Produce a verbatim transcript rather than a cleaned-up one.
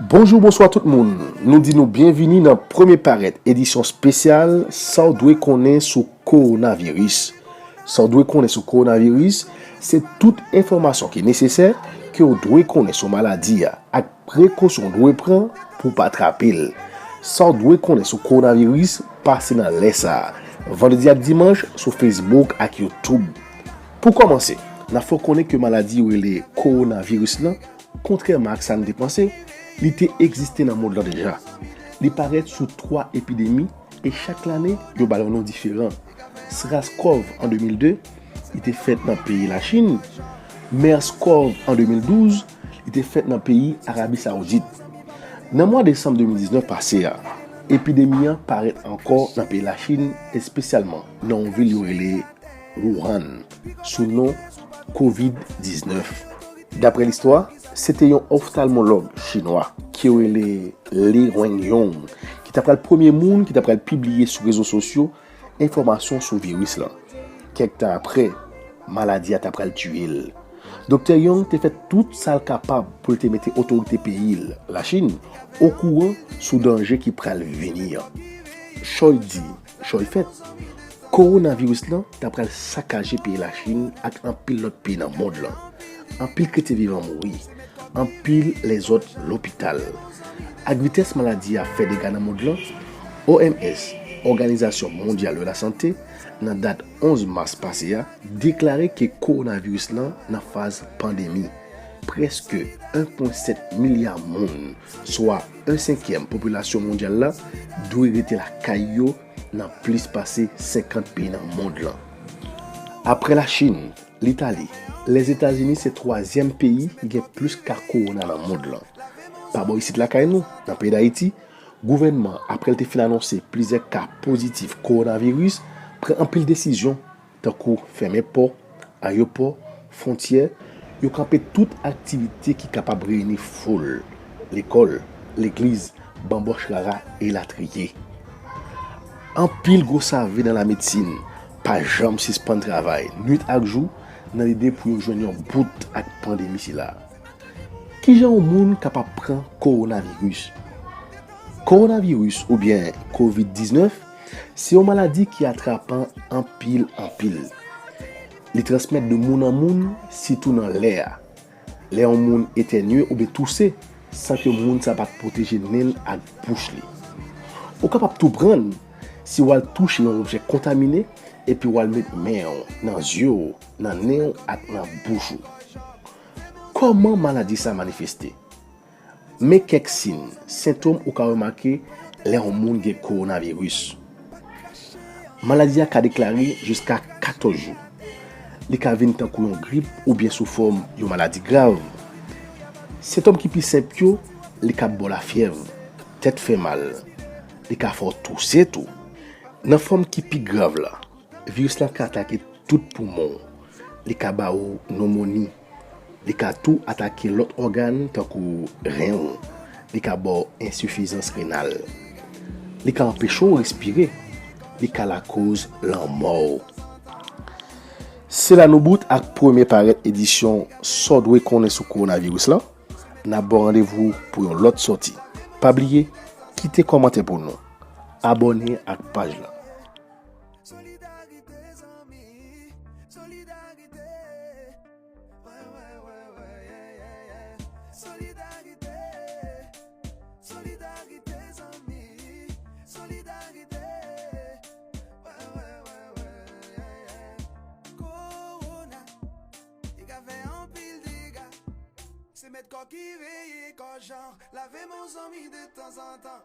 Bonjou, bonswa tout moun. Nou di nou byenvini nan premye parèt edisyon espesyal Sa w dwe konnen sou kowonaviris. Sa w dwe konnen sou kowonaviris, se tout enfòmasyon ki nesesè ke w dwe konnen sou maladi a ak prekosyon w dwe pran pou w pa trape l. Sa w dwe konnen sou kowonaviris pase nan lè sa a, vandredi ak dimanch sou Facebook ak YouTube. Pou kòmanse, n ap fè w konnen ke maladi yo rele kowonaviris lan, kontrèman ak sa n te panse, li te egziste nan mond lan deja. Li parèt sou twa epidemi e chak lane, yo ba l yon non diferan. SRAS-CoV an de mil de, li te fèt nan peyi Lachin. MERS-CoV an de mil douz, li te fèt nan peyi Arabi Sawoudit. Nan mwa desanm de mil diznèf pase a, epidemi an parèt ankò nan peyi Lachin, espesyalman nan yon vil yo rele Wuhan, sou non kovid diznèf. Daprè listwa, se te yon oftalmològ chinwa ki yo rele Li Wenliang ki ta pral premye moun ki ta pral pibliye sou rezo sosyo enfòmasyon sou viris lan. Kèk tan apre, maladi a ta pral tiye l. Doktè Yang te fè tout sa l kapab pou l te mete otorite peyi l, Lachin, okouran sou danje ki pral vini an. Chòy di, chòy fèt, kowonaviris lan ta pral sakaje peyi Lachin ak anpil lòt peyi nan mond lan. Anpil kretyen vivan mouri, anpil lèzòt lopital. Ak vitès maladi a ap fè dega nan mond lan, O M S, Òganizasyon Mondyal de la Sante, nan dat onz mas pase a, deklare ke kowonaviris lan nan faz pandemi. Prèske en pwen sèt milya moun, swa en senkyèm popilasyon mondyal la, dwe rete lakay yo nan plis pase senkant peyi nan mond lan. Apre Lachin, Litali, Lèzetazini se twazyèm peyi ki gen plis ka kowona nan mond lan. Pa bò isit lakay nou, nan peyi Dayiti, gouvènman, apre l te fin anonse plizyè ka pozitif kowonaviris, pran anpil desizyon, tankou fèmen pò, ayewopò, fwontyè, yo kanpe tout aktivite ki kapab reyini foul, lekòl, legliz, banbòch rara, elatriye. Anpil gwo save nan lamedsin pa janm sispann travay, nwit ak jou, nan lide pou yo jwenn yon bout ak pandemi sila. Kijan yon moun kapab pran kowonaviris? Kowonaviris oubyen kovid diznèf se yon maladi ki atrapan anpil, anpil. Li transmèt de moun an moun, sitou nan lè a. Lè yon moun etènye oubyen touse, san ke moun sa pa t pwoteje nen l ak bouch li. Ou kapab tou pran l si w al touche yon objè kontamine epi w al met men w nan zye w, nan nen w ak nan bouch ou. Kòman maladi sa manifeste? Men kèk siy, sentòm ou ka remake lè yon moun gen kowonaviris. Maladi a ka deklare jiska katòz jou. Li ka vin tankou yon grip oubyen sou fòm yon maladi grav. Sentòm ki pi senp yo, li ka ba w lafyèv, tèt fè mal. Li ka fè w touse tou. Nan fòm ki pi grav la, viris lan ka atake tout poumon w. Li ka ba ou nomoni. Li ka tou atake lòt ògàn tankou ren w. Li ka ba w ensifizans renal. Li ka anpeche w respire. Li ka lakoz lanmò w. Se la nou bout ak premye parèt edisyon Sa w dwe konnen sou kowonaviris lan. N ap ba w randevou pou yon lòt sòti. Pa bliye, kite kòmantè pou nou. Abòne ak paj lan. Solidarite, zanmi, solidarite. Wè, wè, wè, wè, yeah, yeah, yeah. Solidarite, solidarite, zanmi, solidarite. Wè, wè, wè, wè, yeah, yeah. Kowona, li ka fè anpil dega. Se mèt kò ki veye kò jan. Lave men w, zanmi, de tanzantan.